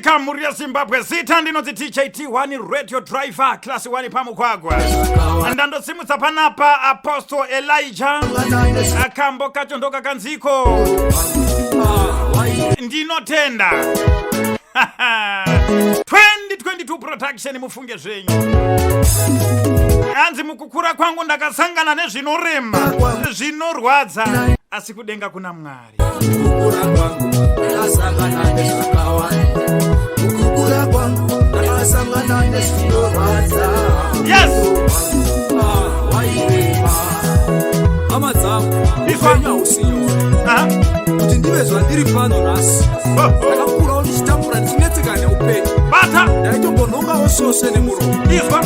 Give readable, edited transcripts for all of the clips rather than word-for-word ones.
Makadika mhuri yeZimbabwe, zita ndinonzi TJT1 Radio Driver Class 1 pamugwagwa. Ndandosimudza panapa Apostle Elijah, akambo kacho ndokakanziko ndinotenda 2022 production mufunge zvenyu. Hanzi mukukura kwangu ndakasangana nezvinorema zvinorwadza, asi kudenga kuna Mwari. Kukura kwangu ndakasangana nezvakawanda. Kukura kwangu ndakasangana nezvinorwadza. Yes. Ah, wairema. Hama dzangu, Izwa. upenyu hausi nyore. Aha. Kuti ndive zvandiri pano nhasi, Oh, oh. ndakakurawo ndichitambura ndichinetseka neupenyu. Bata. Ndaitombonhongawo svosve nemuromo. Izwa.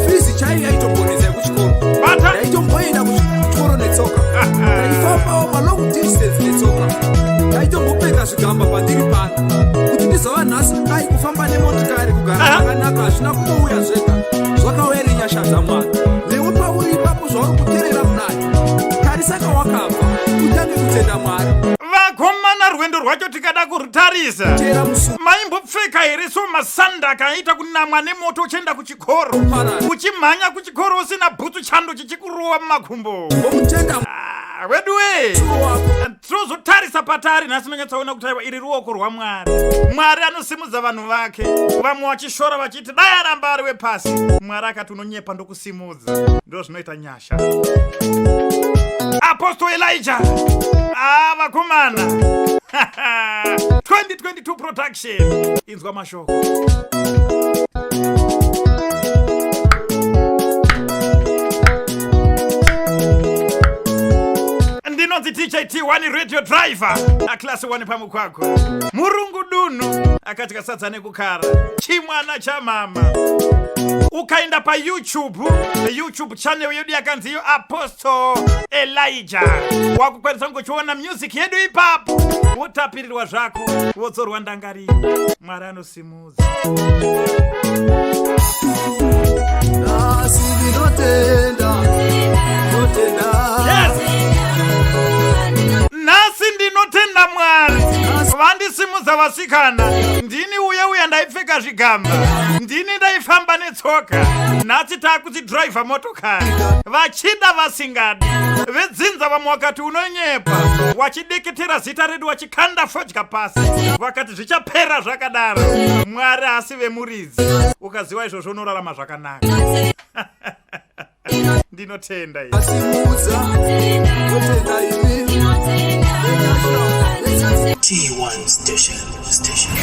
Fizi chaiyo yaitombonetsa yekuchikoro. Bata. Ndaitomboenda kuchikoro netsoka. Ndaifambawo malong distance netsoka. Ndaitombopfeka zvigamba pandiri pano. Kuti ndizova nhasi kudai kufamba nemotikari kugara Aha. zvakanaka hazvina kumbouya zvega. Zvakauya nenyasha dzaMwari. Newe pauri ipapo zvauri kuterera kudai. Tarisa kawakabva utange kutenda Mwari. Vakomana, rwendo rwacho tikada kurutarisa, Teera musuwo maimbopfeka here so masanda akaita kunamwa nemoto uchienda kuchikoro, Parara. uchimhanya kuchikoro usina bhutsu, chando chichikurowa mumakumbo? Wokutenda Ah, weduwe, musuwo wako. tinozotarisa patari nhasi, unonyatsaona kuti aiwa, iri ruoko rwaMwari. Mwari anosimudza vanhu vake, vamwe vachishora vachiti dai aramba ari wepasi. Mwari akati unonyepa, ndokusimudza. Ndo zvinoita nyasha. Apostle Elijah, ah, vakomana, 2022 production. Inzwa mashoko. Ndinonzi TJT1 Radio Driver aclass 1 pamugwagwa, murungu dunhu akadya sadza nekukara, chimwana chamama. Ukaenda paYouTube, YouTube channel yedu yakanzi iyo Apostle Elijah, wakukwanisa kungochiona music yedu ipapo, wotapirirwa zvako, wodzorwa ndangariro. Mwari anosimudza. Nhasi ndinotenda, ndinotenda. Yes. Nhasi ndinotenda Mwari vandisimudza. Vasikana, ndini uye uya ndaipfeka zvigamba, ndini ndaifamba netsoka. Nhasi takudzidhiraivha motokari, vachida vasingadi. Vedzinza vamwe vakati unonyepa, wachidikitira zita redu, wachikanda fodya pasi, vakati zvichapera zvakadaro. Mwari asi vemuridzi. Ukaziva izvozvo unorarama zvakanaka. Ndinotenda iyi. Asimudza, ndotenda imi. Nenyasha. T1 Station. Station.